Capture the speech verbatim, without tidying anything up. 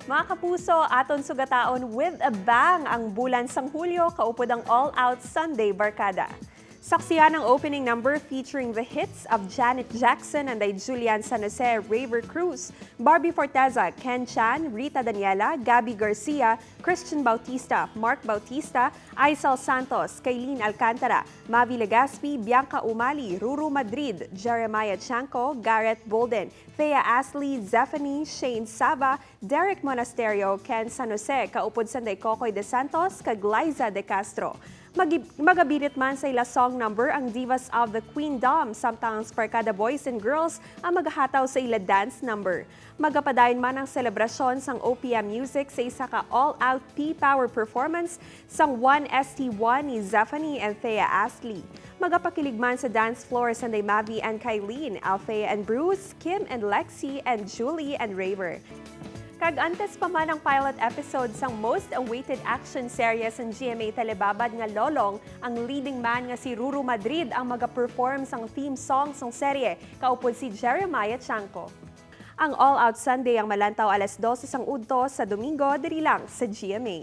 Mga kapuso, aton sugataon with a bang ang bulan sang Hulyo kaupod ang All Out Sunday Barkada. Saksihan ang opening number featuring the hits of Janet Jackson and Julian San Jose, Raver Cruz, Barbie Forteza, Ken Chan, Rita Daniela, Gabby Garcia, Christian Bautista, Mark Bautista, Aisel Santos, Kaylene Alcantara, Mavi Legaspi, Bianca Umali, Ruru Madrid, Jeremiah Chanco, Gareth Bolden, Thea Astley, Zephanie, Shane Saba, Derek Monasterio, Ken San Jose, kaupod sanday Kokoy De Santos, kag Liza De Castro. Magi-, magabinit man sa ila song number ang Divas of the Queendom, samtang ang Sparkada Boys and Girls ang magahataw sa ila dance number. Magapadayon man ang selebrasyon sang O P M Music sa isa ka all-out P-Power performance sang One S T One ni Zephanie and Thea Astley. Magapakilig man sa dance floor sanday Mavi and Kylene, Althea and Bruce, Kim and Lexi, and Julie and Raver. Kag antes pa man ang pilot episode sang most awaited action series sang G M A Telebabad nga Lolong, ang leading man nga si Ruru Madrid ang magaperform sang theme song sang serye, kaupod si Jeremiah Chanco. Ang All Out Sunday ang malantaw alas dose sang udto sa Domingo diri lang sa G M A.